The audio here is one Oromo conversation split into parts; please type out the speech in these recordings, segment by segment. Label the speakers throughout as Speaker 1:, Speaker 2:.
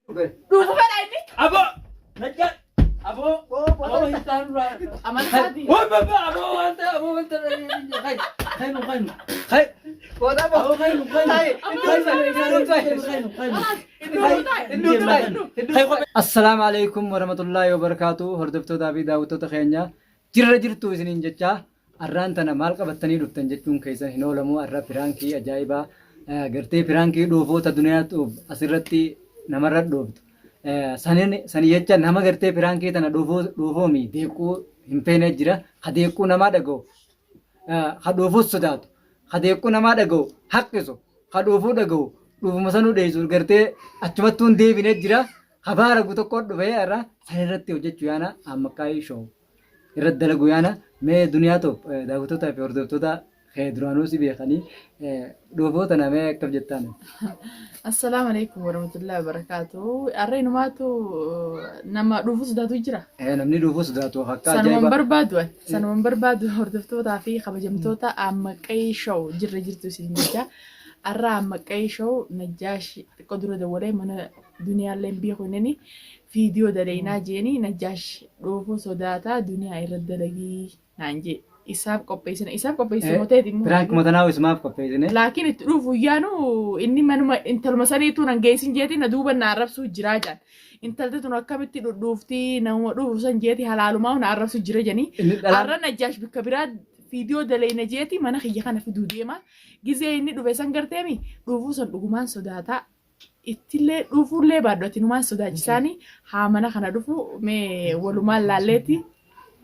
Speaker 1: Dhufu fedha inni.
Speaker 2: Abo! Najjaa! Abo! Abo hin taanu duraa.
Speaker 1: Amala isaatii.
Speaker 2: Wai baba! Abo wanta! Abo wanta! Kai! Kainu kainu! Kai! Abo kainu kainu! Kainu kainu kainu!
Speaker 3: Assalaamu alaikum warahmatullaahi wabarakaatu hordoftootaa fi daawwattoota keenya jirra jirtu isiniin jechaa arraan tana maal qabattanii dhuftan jechuun keessan hin oolamu arra piraankii ajaa'ibaa gartee piraankii dhuufoota duniyaatu asirratti namarra dhooftu sanin sani jecha nama gartee piraankii tana dhuufoo dhuufoomi deequu hin feene jira ka deequu namaa dhaga'u ka dhuufuus sodaatu ka deequu namaa dhaga'u haqqisu ka dhuufuu dhaga'u dhuufuma sanuu dheessu gartee achumattuu hin deebine jira ka baaragu tokko dhufee irra san irratti hojjechuu yaana ammakkaayii show irratti dalagu yaana mee duniyaa top daawwattoota fi hordoftoota kee duraanuu si beekanii dhuufoo tana mee akkam jettaan?
Speaker 1: Assalaamu alaikum warahmatullahi wabarakatuh. Har'a inumaatu nama dhufu sodaatu jira.
Speaker 3: Namni dhuufuu sodaatu akka
Speaker 1: Sanuman
Speaker 3: ajaa'ibaa.
Speaker 1: barbaadu ani. Sanuman barbaadu hordoftootaa fi kabajamtoota Ammaqqee Show jirra jirtu isin jecha. Har'a Ammaqqee Show Najjaash xiqqoo dura dawwalee mana duniyaallee beeku inni viidiyoo dalaynaa jeeni Najjaash dhuufuu sodaataa duniyaa irra dalagii naan jee. Isaaf qopheessina. Isaaf qopheessina mooteeti immoo.
Speaker 3: Piraankuma tanaa isumaaf qopheessine.
Speaker 1: Laakiin itti dhufu yaanu inni manuma intaluma saniitu nan geessin jeeti na duuba na arrabsuu jiraa jaan. Intalti tun akkamitti dhudhuufti namuma dhufu san jeeti halaalumaa na arrabsuu jira janii.
Speaker 3: Inni dhalaan
Speaker 1: Arra Najjaash bikka biraa viidiyoo dalayna jeeti mana kiyya kana fiduu deema. Gizee inni dhufe san garteemi dhufuu san dhugumaan sodaataa. Ittillee dhufuullee baadhu ati numaan sodaachisaani haa mana kana dhufu mee walumaan laalleeti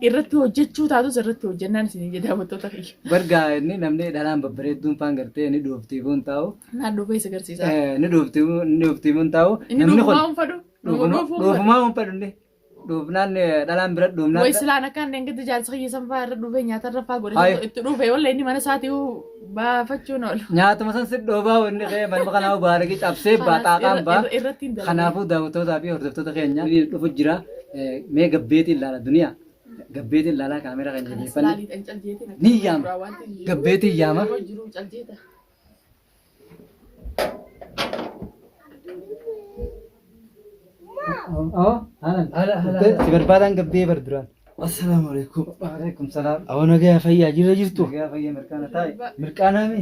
Speaker 1: irratti hojjechuu taatus irratti hojjennaan isin jedha daawwattoota kiyya.
Speaker 3: Bargaa inni namni dhalaan babbareedduun faan gartee ni dhuuftiifuun taa'u.
Speaker 1: Naan dhufee isa agarsiisa.
Speaker 3: Ni dhuuftiifuun taa'u.
Speaker 1: Inni
Speaker 3: Namni kun
Speaker 1: dhufumaa hin fedhu. Dhufumaa
Speaker 3: dhuufumaa hin fedhu inni. Dhuufnaan dhalaan bira dhuufnaan.
Speaker 1: Way silaan akkaan dheengadda jaarsa kiyya san fa'aa irra dhufee nyaata irra fa'aa godhe
Speaker 3: Hayi.
Speaker 1: itti dhufe walla inni mana isaatii baafachuun oolu.
Speaker 3: Nyaatuma san si dhoobaa wanni kee manuma kanaa baaragee cabsee baa xaaqaan baa.
Speaker 1: Irratti hin dalagne.
Speaker 3: Kanaafuu daawwattootaa fi hordoftoota keenya inni dhufu jira. Mee gabbeetiin ilaala duniyaa. Gabbeetiin ilaalaa kaameera keenya
Speaker 1: Kanas
Speaker 3: jabeeffanne.
Speaker 1: laalii dhan caljeetiin
Speaker 3: Ni yaama.
Speaker 1: duraa wanti hin jiru.
Speaker 3: Gabbeetiin yaama.
Speaker 1: Yeroo jiru caljeeta.
Speaker 3: Si barbaadaan gabbee bar duraan.
Speaker 2: Assalaamu alaikum.
Speaker 3: Waalaikum salaam.
Speaker 2: Awwa nagaya fayyaa jirra jirtu?
Speaker 3: Nagaa fayyaa mirkaana taa'e.
Speaker 2: Mirqaanaa mi?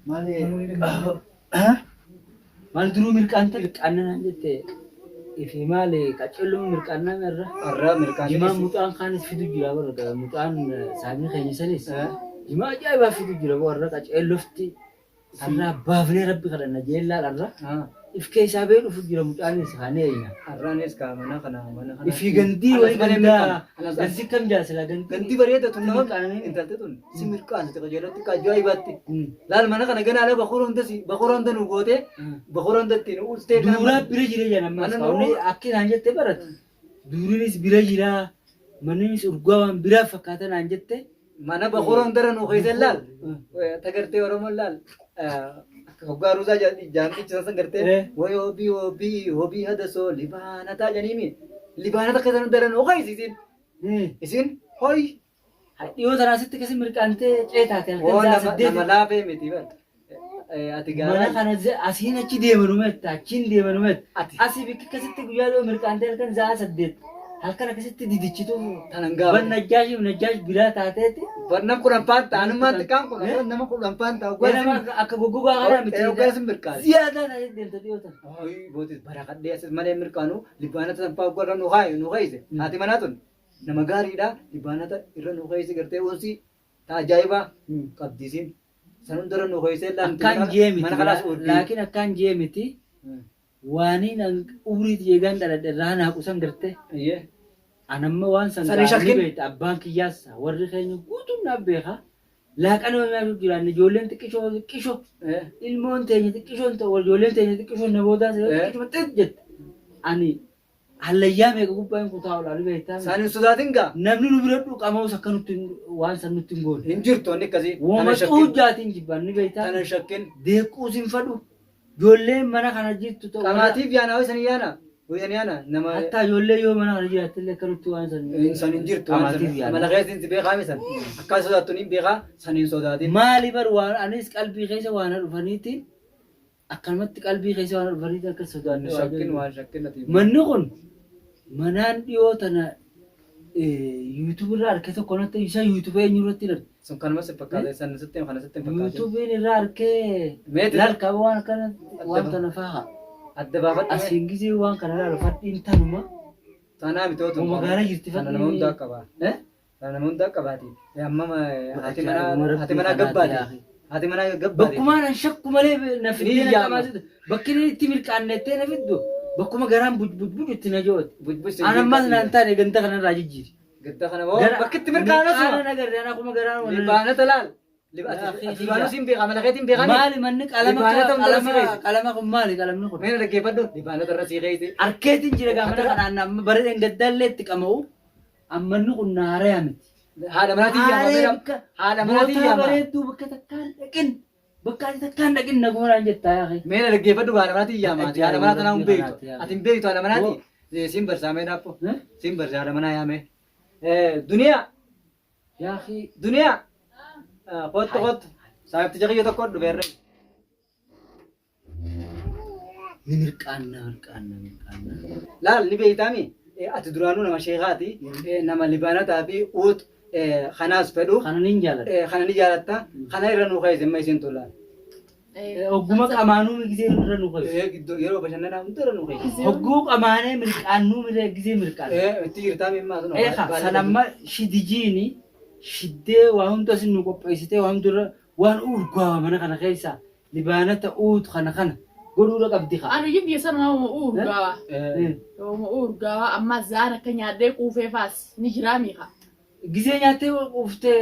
Speaker 2: Maali maal duruu mirqaanta mirqaanna naan jette ifi maali qaccelluma mirqaannaa mi irra?
Speaker 3: Arraa mirkaana.
Speaker 2: Jimaa mucaan kaanis fidu jira bara mucaan saamii keenya sanis jimaa ajaa'ibaa fidu jira warra qaceellofti Arraa baafnee rabbi kadhanna jeellaan arra. If keessaa bee dhufu jira mucaanis haa ni eeyna.
Speaker 3: Arraanis kaa mana kana mana kana.
Speaker 2: Ifii gandii wayi gandaa gandii kam jaa silaa gandii.
Speaker 3: Gandii bareeda tun nama
Speaker 2: Mirqaananii.
Speaker 3: intalti tun si mirqaanti qajeelatti ajaa'ibaatti. Laal mana kana ganaa ala bakuura hunda si bakuura hunda nu gootee bakuura hunda ittiin ultee kana
Speaker 2: Duuraa bira jira jedhan ammas
Speaker 3: Mana
Speaker 2: kaa'uun akka isaan jette barate. Duurinis bira jira manninis urgaa waan biraa fakkaata naan jette.
Speaker 3: Mana bakuura hunda nu keessa laal. Tagartee Oromoon laal. Hoggaa ruuzaa jaantichi san gartee way hobii hobii hobii hadasoo libaanataa janiimi. Libaanata keessa nu daran hokaa isiin. Isiin hoy.
Speaker 2: Dhiyoo tanaa sitti akkasi mirqaantee ceetaate halkan
Speaker 3: Oo
Speaker 2: sa'a
Speaker 3: nama
Speaker 2: saddeeti.
Speaker 3: nama laafee miti bar. Ati
Speaker 2: Mana
Speaker 3: gaaraa.
Speaker 2: kana asiin achi deemanumatti achiin deemanumatti
Speaker 3: Ati.
Speaker 2: asii bikki akkasitti guyyaa dhiyoo mirqaantee halkan sa'a 8 halkan akkasitti didichitu
Speaker 3: Tanan gaafa.
Speaker 2: Ban najjaashi najjaash biraa taateeti.
Speaker 3: Bar nam 10 faan ta'a anummaan xiqqaan kun nama 10 faan ta'a.
Speaker 2: Nama akka goggogaa kanaa miti.
Speaker 3: Hoggaa isin mirqaane.
Speaker 2: Ziyaadaa taatee deemta dhiyoo tana.
Speaker 3: Hoy bootis barakadhee asis malee mirqaanu libbaanata sanfaa hoggaa irra nu kaaye nu keeyse. Haati manaa tun nama gaariidha libbaanata irra nu keeyse gartee unsii ta ajaa'ibaa qabdi isiin. San hundarra nu keeysee laamti
Speaker 2: Akkaan jee miti.
Speaker 3: mana kanaas oolti.
Speaker 2: Laakiin akkaan jee miti. Waaniin an umrii tiyya eegaan dhaladhe irraa naa qusan garte.
Speaker 3: Ayyee.
Speaker 2: An amma waan san
Speaker 3: San hin
Speaker 2: gaa ni
Speaker 3: shakkin.
Speaker 2: beekta abbaan kiyyaas warri keenya guutuun naaf beeka. Laaqanuma nyaachuu jiraanne ijoolleen xiqqishoo xiqqisho ilmoon teenya xiqqishoon ta'u ijoolleen teenya xiqqishoon na boodaas yoo xiqqishuma xiq jette. Ani hallayyaa meeqa gubbaa hin kutaa olaa ni beektaa.
Speaker 3: San hin sodaatin gaa.
Speaker 2: Namni nu bira dhuqamaus akka nutti waan san nutti hin goone.
Speaker 3: Hin jirtu wanni akkasii.
Speaker 2: Woma
Speaker 3: Tana hin shakkin.
Speaker 2: xuujjaatiin jibban ni beektaa.
Speaker 3: Tana hin shakkin.
Speaker 2: Deequus hin fadhu. Ijoolleen mana kana jirtu ta'u.
Speaker 3: Qamaatiif yaana hoy sanii yaana. Hoy sanii yaana nama.
Speaker 2: Hattaa ijoollee yoo mana kana jiraatte illee akkanatti waan san.
Speaker 3: San hin jirtu waan
Speaker 2: Qamaatiif
Speaker 3: san.
Speaker 2: yaana.
Speaker 3: Amala keessi si beekaa mi san. Akkaan sodaattu ni beekaa san hin sodaatin.
Speaker 2: Maali bar waan anis qalbii keessa waan na dhufaniitiin Akkanumatti qalbii keessa waan dhufaniif akka sodaanne waa
Speaker 3: Shakkin
Speaker 2: jedhu.
Speaker 3: waan shakkin ati.
Speaker 2: Manni kun manaan dhiyoo tana YouTube irraa arke tokko natti isa YouTube eenyu irratti arge.
Speaker 3: Sun kanuma si fakkaata san sitti kana sitti hin fakkaatin.
Speaker 2: YouTube'n irraa arkee
Speaker 3: Meeti
Speaker 2: laal qaba waan akkana waan tana faaha.
Speaker 3: Adda baafadhu mee.
Speaker 2: Asiin gisee waan kana laalu fadhiin tanuma.
Speaker 3: Tanaa miti ootu.
Speaker 2: Moo magaalaa jirti
Speaker 3: Tana
Speaker 2: fadhiin.
Speaker 3: nama hundaa qaba.
Speaker 2: Eh?
Speaker 3: Tana nama hundaa qabaati. Amma haati manaa
Speaker 2: Ajaa'ibuma
Speaker 3: haati
Speaker 2: rabbii
Speaker 3: manaa
Speaker 2: kanaati
Speaker 3: gabbaati.
Speaker 2: yaa akhi.
Speaker 3: Haati manaa gabbaati.
Speaker 2: Bakkumaan an shakku malee na
Speaker 3: Ni
Speaker 2: fiddee na
Speaker 3: yaama.
Speaker 2: qamaasitu. Bakki inni itti mirqaannettee na fiddu bakkuma garaan buj buj buj itti na jooti.
Speaker 3: Buj buj
Speaker 2: An ammas naan taane ganda kanarraa jijjiiri.
Speaker 3: Gadda kana moo bakki itti mirqaana
Speaker 2: Mirqaana
Speaker 3: suma.
Speaker 2: nagarre an akkuma garaan wal
Speaker 3: Libaanata laal.
Speaker 2: Yaa akhi
Speaker 3: Libaanus hin beekaa mala keetiin beekaa.
Speaker 2: Maali manni qalama
Speaker 3: Libaanata hunda
Speaker 2: qalama
Speaker 3: irra si keessa.
Speaker 2: qalama kun maali qalamni kun?
Speaker 3: Mee na dhaggeeffadhu. Libaanata irra sii keessa.
Speaker 2: Arkeetiin jira gaa mana kanaan amma bara dhengaddaallee itti qama'u ammanni kun naaraya miti.
Speaker 3: Haadha manaatiin yaama.
Speaker 2: Haaree
Speaker 3: Meera.
Speaker 2: bakka
Speaker 3: Haadha manaatiin
Speaker 2: bootaa
Speaker 3: yaama.
Speaker 2: bareedduu bakka takkaan dhaqin bakka ati takkaan dhaqin nagumaraan jettaa yaa akhi.
Speaker 3: Mee na dhaggeeffadhu haadha manaatiin yaama. Ati haadha manaa tanaa hin beektu.
Speaker 2: Ajaa'ibuma
Speaker 3: Ati hin beektu haadha manaati. Siin barsaa mee dhaappo. Siin barsaa haadha manaa yaamee. Duniyaa.
Speaker 2: Yaa akhi.
Speaker 3: Duniyaa. Kottu kottu. Saayibticha kiyya tokko dhufeerra.
Speaker 2: Ni mirqaanna mirqaanna mirqaanna.
Speaker 3: Laal ni beeytaami ati duraanuu nama sheekaati nama libaanataa fi uut kanaas fedhu
Speaker 2: Kana nin jaaladha.
Speaker 3: kana ni jaalatta kana irra nuu keessa imma isin tolaan.
Speaker 2: Hogguma qamaanuu gisee irra nu keessa.
Speaker 3: Gidduu yeroo bashannanaa hunda irra nuu keessa.
Speaker 2: Hogguu qamaanee mirqaannuu miree gisee mirqaanna.
Speaker 3: Itti jirtaami imma sun.
Speaker 2: Eeka sanamma shidijiini shiddee waa hunda isin nu qopheessitee waa hunda irra waan urgaawa mana kana keessaa Libaanata uut kana kana godhuudha qabdi kaa.
Speaker 1: Ani hojii biyya sana nama urgaawa. Nama urgaawa amma zaan akka nyaadhee quufee faas ni jiraa miika.
Speaker 2: Gizee nyaattee quuftee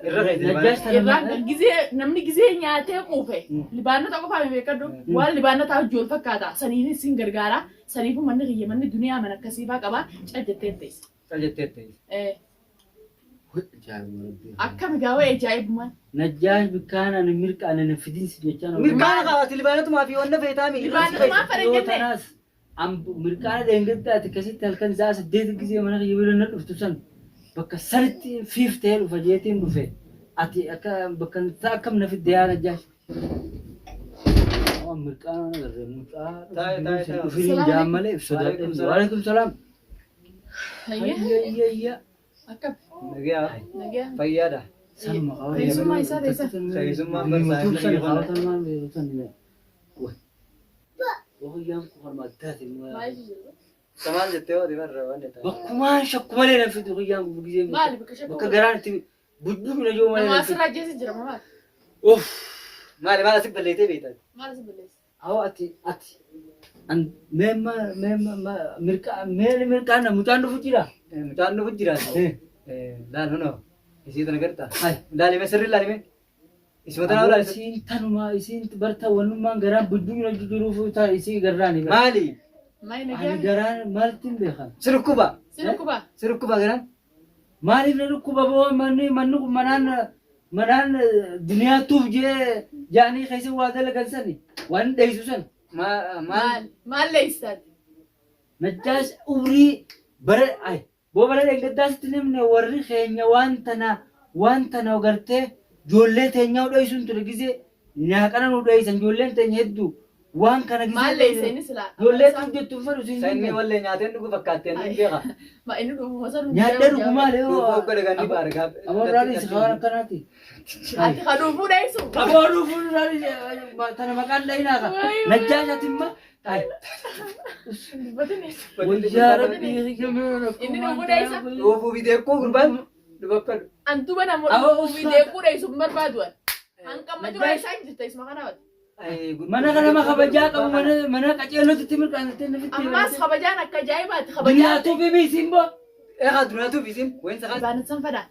Speaker 3: Irra keessa
Speaker 2: najjaash tana
Speaker 1: Irraan gizee namni gizee nyaatee quufe libaanota qofaa mi beekadhu waan libaanotaa hojii wal fakkaata saniifis sin gargaara saniifuu manni kiyya manni duniyaa mana akkasii faa qaba cal jettee teessa.
Speaker 3: Cal jettee teessa.
Speaker 1: Akkami gaa wayi ajaa'ibumaan.
Speaker 2: Najjaash bikkaan ani mirqaane na fidinsi jechaan oolu.
Speaker 3: Mirqaana kaa ati libaanatumaa fi wanna feetaami.
Speaker 1: Libaanatumaa fedha
Speaker 2: Yoo
Speaker 1: jenne.
Speaker 2: tanaas mirqaana dheengadda ati akkasitti halkan sa'a 8 gisee mana kiyya bira na dhuftu san bakka sanitti fiif ta'ee dhufa jeetiin dhufe ati akka bakka sa'a akkam na fidde yaa Najjaash. Waan mirqaana na agarre mucaa
Speaker 3: Taa'e, taa'e, taa'e.
Speaker 2: dhufiniin jaan malee ibsa
Speaker 3: Waalaikum salaam.
Speaker 2: Waalaikum salaam.
Speaker 1: Hayyee.
Speaker 2: Hayya hayya.
Speaker 1: Akkam.
Speaker 3: Nagaa
Speaker 1: Nagaa.
Speaker 3: fayyaadha.
Speaker 2: Sanuma qaba.
Speaker 1: Keessummaa isaa teessa.
Speaker 3: Keessummaan barsaa Samaal jettee hooti barra waan jettaa.
Speaker 2: Bakkumaan shakku malee na fidu kiyyaan kun gisee
Speaker 1: Maali bakka shakku?
Speaker 2: bakka garaan itti bujjuu na joo malee
Speaker 1: Nama
Speaker 2: na fidu.
Speaker 1: asirraa ajjeese jira moo maali?
Speaker 2: Uff.
Speaker 3: Maali maal asi balleessee beektaa?
Speaker 1: Maal si balleesse?
Speaker 2: Awwa ati ati an mee ma mee ma mirqa mee mirqaan mucaan dhufu jira.
Speaker 3: Mucaan dhufu jira. Laal hunoo isii tana gartaa. Laali mee sirrii laali mee. Isuma tana laali.
Speaker 2: Isiin tanuma isiin barta wannummaan garaan bujjuu na jiruuf ta'a isii garraani.
Speaker 3: Maali?
Speaker 1: Maali
Speaker 2: Ani
Speaker 1: nagaa?
Speaker 2: garaan maaltiin beekan?
Speaker 3: Si dhukkuba.
Speaker 1: Si dhukkuba?
Speaker 3: Si dhukkuba garaan.
Speaker 2: Maaliif na dhukkuba boo manni manni kun manaan manaan duniyaattuuf jee jaanii keessa waa dalagan sani waan dheeysu san.
Speaker 3: Maal?
Speaker 1: Maal? Maal leeysisaati?
Speaker 2: Najjaash umrii bara ay boo bara dheengaddaa sitti nimne warri keenya waan tana waan tana gartee ijoollee teenyaa dheeysuun ture gisee nyaaqana nu dheeysan ijoolleen teenya hedduu Waan kana gisee
Speaker 1: Maal leeysa inni silaa?
Speaker 2: Ijoollee tun jettu hin fedhu siin
Speaker 3: Isa inni wallee nyaateen dhugu fakkaattee inni beeka.
Speaker 1: Ma inni dhufu osoo nu
Speaker 2: Nyaadhee dhugu maali
Speaker 3: Dhufu hogga dhaganii baara gaaf.
Speaker 2: Aboo irraa dhiisi waan akkanaati.
Speaker 1: Ati ka dhufuu dheessu.
Speaker 2: Aboo dhufuu irraa dhiisi tana maqaan dhayinaa ka. Najjaash ati imma. Wayyaa rabbii
Speaker 1: Inni dhufuu dheessa.
Speaker 3: Dhufu biteekkuu gurbaan dhufaffadhu.
Speaker 1: An duba nama
Speaker 2: Aboo
Speaker 1: dhufuu
Speaker 2: uffata.
Speaker 1: biteekkuu dheessu hin barbaadu. Hanqamma jira isaan jirta isuma kana wati.
Speaker 2: Mana kana nama kabajaa qabu mana mana qaceellotti itti mirqaansitee nafitti.
Speaker 1: Ammaas kabajaan akka ajaa'ibaati kabajaan.
Speaker 2: Duniyaatu fi miisiin boo.
Speaker 3: Egaa duniyaatu fi isiin wayin sakaan.
Speaker 1: Libaanota san fada.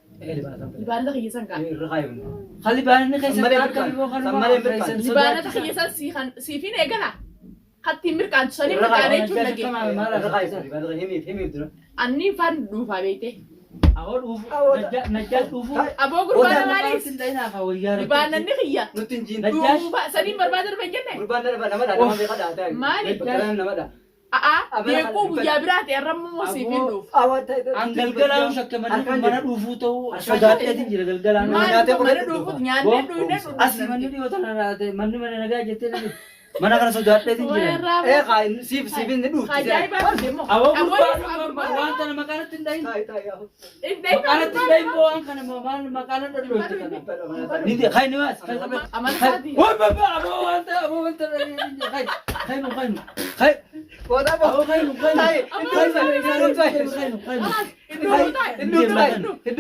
Speaker 1: Libaanota kiyya san kaa.
Speaker 3: Irra kaayyuu.
Speaker 2: Halli baanni keessa
Speaker 3: Sammalee
Speaker 2: akka
Speaker 3: mirqaan.
Speaker 2: biboo kanuma
Speaker 3: Sammalee mirqaan.
Speaker 2: keessan
Speaker 1: Libaanota kiyya san siifiin eegala. Kattiin mirqaantu sanii mirqaanee jechuun dhagee.
Speaker 3: Irra kaayyuu. Himiif himiif dura.
Speaker 1: Anniin faan dhuufaa beeyte.
Speaker 2: Aboo dhufu najjaa dhufu.
Speaker 1: Aboo gurbaan maaliis? Libaananni kiyya.
Speaker 3: Nutti hin jiin.
Speaker 1: Dhuufaa saniin barbaada dhufe hin jenne.
Speaker 3: Gurbaan nama namadha nama beeka dhaata.
Speaker 1: Maali?
Speaker 3: Namadha.
Speaker 1: A'aa beekuu guyyaa biraa ta'e arrammoo siif hin dhufu.
Speaker 2: An galgalaan shakke manni kun mana dhuufuu ta'uu sodaadheetiin jira galgalaan.
Speaker 1: Maal
Speaker 3: nyaatee
Speaker 1: mana
Speaker 3: qofa
Speaker 1: dhuufuuf nyaannee dhuunee
Speaker 2: Asii manni dhiyoo tana raate manni mana nagaa jettee namni. Mana kana sodaadheetiin jira.
Speaker 1: Warraa
Speaker 3: Ee kaa siif siif inni dhuufti.
Speaker 1: Ajaa'ibaa dhufe immoo.
Speaker 2: Aboo
Speaker 1: Aboo
Speaker 2: gurbaa waan tana maqaanatti hin dhahin.
Speaker 3: Taa'i taa'i yaa.
Speaker 2: Maqaanatti hin dhahin boo waan kana maal maqaana dhodhooyte kana. Ni de kai ni waas kai qabe.
Speaker 1: Amantaati.
Speaker 2: Wai baba aboo waan tana aboo waan tana kai kai nu kai nu kai
Speaker 3: Booda boo.
Speaker 2: aboo kai nu kai nu.
Speaker 3: Taa'i inni dhuufti taa'i.
Speaker 2: Kai nu kai nu.
Speaker 3: Inni dhuufti taa'i.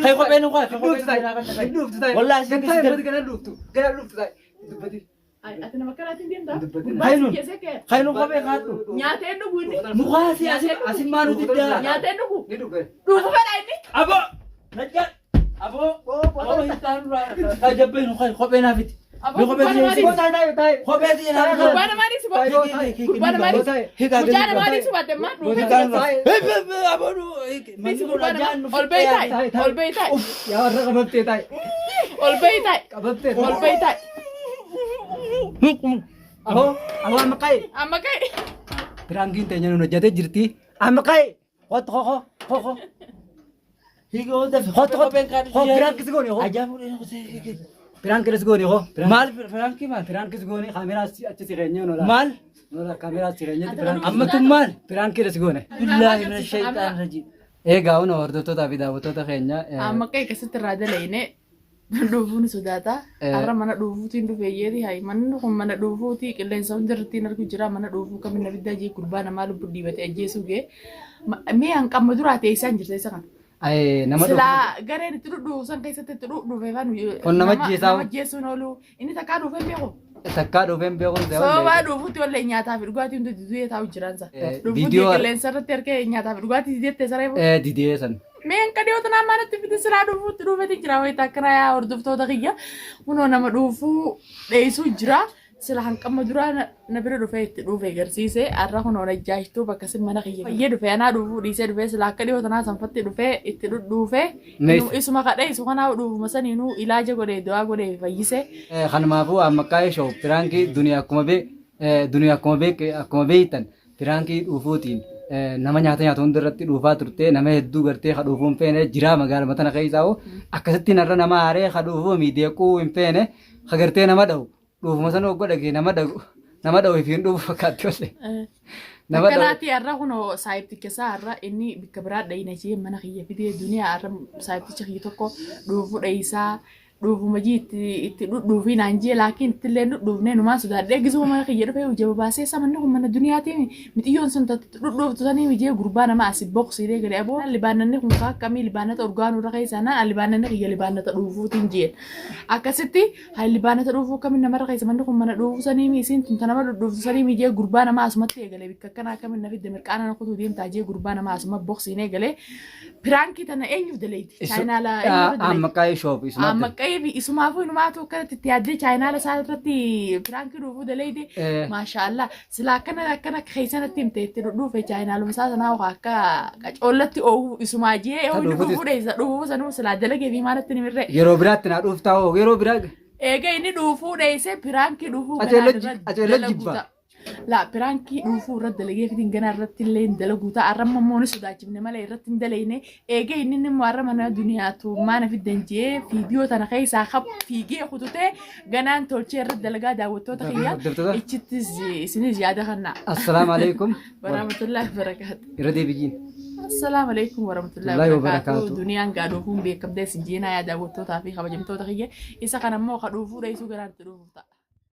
Speaker 2: Kai kophee nu kai kai
Speaker 3: Inni
Speaker 2: kophee
Speaker 3: dhuufti taa'i.
Speaker 2: nu kai.
Speaker 3: Inni dhuufti taa'i.
Speaker 2: Wallaahi
Speaker 3: Gad
Speaker 2: si
Speaker 3: taa'i
Speaker 2: si
Speaker 3: mati gana dhuuftu. Gana dhuuftu taa'i. Dubbati.
Speaker 1: Ati nama kanaatiin deemtaa?
Speaker 3: Dubbatin.
Speaker 1: Gurbaa si keessee kee.
Speaker 2: Kai nu kophee kaadhu.
Speaker 1: Nyaatee dhugu inni.
Speaker 2: Nu kaasi asi asi maa nu diddaa.
Speaker 1: Nyaatee dhugu.
Speaker 3: Ni dhufe.
Speaker 1: Dhufu fedha inni.
Speaker 2: Aboo najjaa aboo aboo hin taanu raa jabbee nu kai kophee naaf itti.
Speaker 1: Aboo
Speaker 2: Nu kophee
Speaker 1: gurbaa namaa
Speaker 2: si
Speaker 1: dhiisi.
Speaker 3: Taa'i taa'i taa'i.
Speaker 2: kophee si naaf
Speaker 1: Gurbaa namaa dhiisi boo. Gurbaa namaa dhiisi. Mucaa namaa dhiisi baatte maa dhufe. Dhiisi gurbaa namaa. Ol bahi taa'i. Ol bahi taa'i.
Speaker 3: Yaa warra qababtee taa'i.
Speaker 1: Ol bahi taa'i.
Speaker 3: Qababtee
Speaker 1: Ol bahi taa'i.
Speaker 3: Aboo aboo amma qa'i.
Speaker 1: Amma ka'e.
Speaker 3: Piraankiin teenya nuun hojjetee jirti. Amma qa'i. Kottu koko koko. Kottu kottu. Koo piraankis goone hoo. Piraankis goone hoo.
Speaker 2: Maal piraankii maal?
Speaker 3: Piraankis goone kaameraa achi si keenyee nola.
Speaker 2: Maal?
Speaker 3: Nola kaameraa si keenyetti piraankis.
Speaker 2: Amma tun maal?
Speaker 3: Piraankis goone.
Speaker 2: Billaahi mina shayxaan rajiim.
Speaker 3: Egaa kun hordoftootaa fi daawwattoota keenya.
Speaker 1: Amma ka'e keessatti irraa dalayne dhufuun sodaata. Har'a mana dhufuutiin dhufee jeeti hayi manni kun mana dhufuuti qilleensa hundi irratti hin argu jira mana dhufuu kamin abiddaa jee gurbaa namaa lubbuu dhiibatee ajjeesuu ga'e. Mee hanqamma duraa ta'e isaan jirta isa kana.
Speaker 3: Nama dhufu.
Speaker 1: Silaa gareen itti dhudhuufu san keessatti itti dhudhuufe fan
Speaker 3: Kun nama ajjeesaa.
Speaker 1: Nama ajjeesuun oolu inni takkaa dhuufee hin beeku.
Speaker 3: Takkaa dhufeen beekuun ta'e.
Speaker 1: Sababaa dhufuutti wallee nyaataa fi dhugaatii hundi didee taa'u jiran sa. Dhufuutti
Speaker 3: Viidiyoo
Speaker 1: qilleensa irratti harkee nyaataa fi dhugaatii dideette saree
Speaker 3: didee san.
Speaker 1: Meen qadiyoo tanaa manatti fide silaa dhufuutti dhuufeeti jira wayita akkana yaa hordoftoota kiyya kunoo nama dhuufuu dheessuu jira sila hanqamma duraa na bira dhufee itti dhuufe agarsiise har'a kunoo najjaashtuu bakka sin mana kiyya fayyee dhufe anaa dhuufuu dhiisee dhufee sila akka dhiyoo tanaa sanfatti dhufee itti dhudhuufe isuma kadhee isu kanaa dhuufuma saniinuu ilaaja godhee du'aa godhee fayyise.
Speaker 3: Kanumaafuu amma qaa'ee shoo piraankii duniyaa akkuma bee duniyaa akkuma beek akkuma beektan piraankii dhuufuutiin nama nyaata nyaatu hunda irratti dhuufaa turte nama hedduu gartee ka dhuufuu hin feene jira magaaluma tana keessaa hoo akkasitti narra nama haaree ka dhuufuu miideequu hin feene ka gartee nama dha'u dhuufuma sana oggo dhagee nama dha'u nama dha'u ifiin dhuufu fakkaatti olle. Nama dha'u.
Speaker 1: Akkanaatti har'a kunoo saayibticha isaa har'a inni bakka biraa dhayina jee mana kiyya fidee duniyaa har'a saayibticha kiyya tokko dhuufuu dhayisaa dhuufuma jii itti itti dhudhuufii naan jee laakiin ittillee dhudhuufnee numaan sodaadhee gisuma mana kiyya dhufee hojii baasee isa manni kun mana duniyaatiin mixiyyoon sun tatti dhudhuuftu sanii mijee gurbaa nama asi boqsiilee gadi aboo libaananni kun kaa akkamii libaanata urgaanuu irra keessaa naan libaananni kiyya libaanata dhuufuutiin jeen akkasitti haa libaanata dhuufuu akkamiin namarra keessa manni kun mana dhuufuu sanii mi isiin tun nama dhudhuuftu sanii mijee gurbaa nama asumatti eegale bikka akkanaa akkamiin na fidde mirqaana na kutuu deemtaa jee gurbaa nama asuma boqsiin eegale piraankii tana eenyuuf daleeyti chaayinaala eenyuuf daleeyti.
Speaker 3: Amma qaa'ee shoo isuma.
Speaker 1: Amma qayyibi isumaafuu inumaatu akkanatti itti yaaddee chaayinaala isaa irratti piraankii dhuufuu daleeyde. Maashaallah sila akkana akkana keessanatti himte itti dhudhuufe chaayinaaluma isaa sanaa waa akka qacoollatti oowu isumaa jee
Speaker 3: Ta
Speaker 1: oowu
Speaker 3: dhuufuutis-
Speaker 1: dhuufuu dheessa dhuufuu sanuu silaa dalagee fi maalatti ni mirree.
Speaker 3: Yeroo biraatti naa dhuuftaa hoo yeroo biraa
Speaker 1: Eega inni dhuufuu dheesse piraankii dhuufuu
Speaker 3: Qaceello
Speaker 1: ganaan irra
Speaker 3: qaceello
Speaker 1: dalaguu
Speaker 3: jibba.
Speaker 1: ta'a. La piraankii dhuufuu irra dalagee fitiin ganaa irratti illee hin dalaguu ta'a. Arra immoo ni sodaachifne malee irratti hin dalayne. Eega inni immoo arra mana duniyaatu maana fiddan jee fiidiyoo tana keessaa kap fiigee kututee ganaan tolchee irra dalagaa daawwattoota kiyya.
Speaker 3: Hordoftoota.
Speaker 1: Ichittis isinis yaada kannaa.
Speaker 3: Assalaamu alaikum.
Speaker 1: Warahmatullahi wabarakaatu.
Speaker 3: Irra deebiin.
Speaker 1: Assalaamu alaikum warahmatullahi
Speaker 3: Wallahi
Speaker 1: wabarakaatu.
Speaker 3: wabarakaatu.
Speaker 1: Duniyaan gaa dhuufuun beekamtee si jeenaa yaa daawwattootaa fi kabajamtoota kiyya. Isa kana immoo ka dhuufuu dheessuu ganaan itti dhufuuf ta'a.